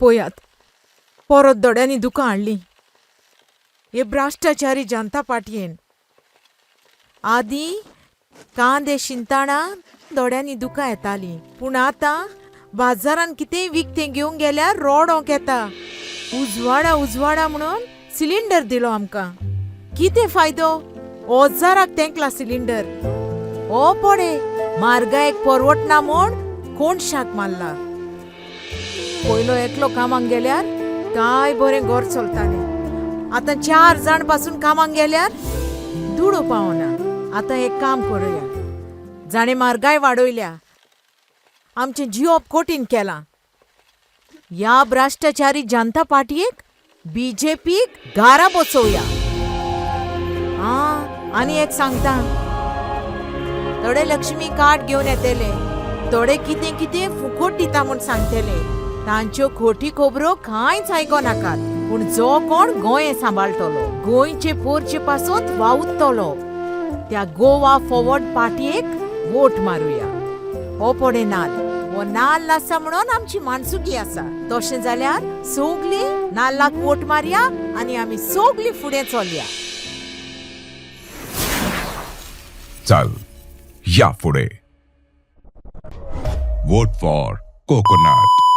पळयात, परत दोड्यांनी दुकां हाडलीं हे भ्रश्टाचारी जनता पार्टयेन. आदीं कांदे शिंताणा दोड्यांनी दुकां येतालीं, पूण आतां बाजारान कितेंय विकतें घेवंक गेल्यार रोडोंक येता. उजवाडा उजवाडा म्हणून सिलिंडर दिलो आमकां. कितें फायदो? हजाराक तेंकला सिलिंडर. ओ पडे म्हारगायेक परवडना म्हूण कोणशाक मारला. पयलो एकलो कामाक गेल्यार काय बरें घर चलतालें. आतां चार जाण पासून कामाक गेल्यार दुडू पावना. आतां एक काम करुया, जाणें म्हारगाय वाडयल्या, आमचें जिवप कठीण केलां, ह्या भ्रश्टाचारी जनता पार्टयेक, बीजेपीक घारा बसोवया. आं, आनी एक सांगता, थोडे लक्ष्मी कार्ड घेवन येतले, थोडे कितें कितें फुकट दिता म्हूण सांगतले. तांच्यो खोटी खबरो कांयच आयको नाकात. पूण जो कोण गोंय सांबाळटलो, गोंयचे पोरचे पासत वावुरतलो, त्या गोवा फॉरवर्ड पार्टयेक वोट मारुया. हो पडे नाल्ल, हो नाल्ल आसा म्हणून आमची माणसुकी आसा. तशें जाल्यार सोगली नाल्लाक वोट मारया आनी आमी सोगली फुडें चलया. चल या फुडें. Vote for coconut.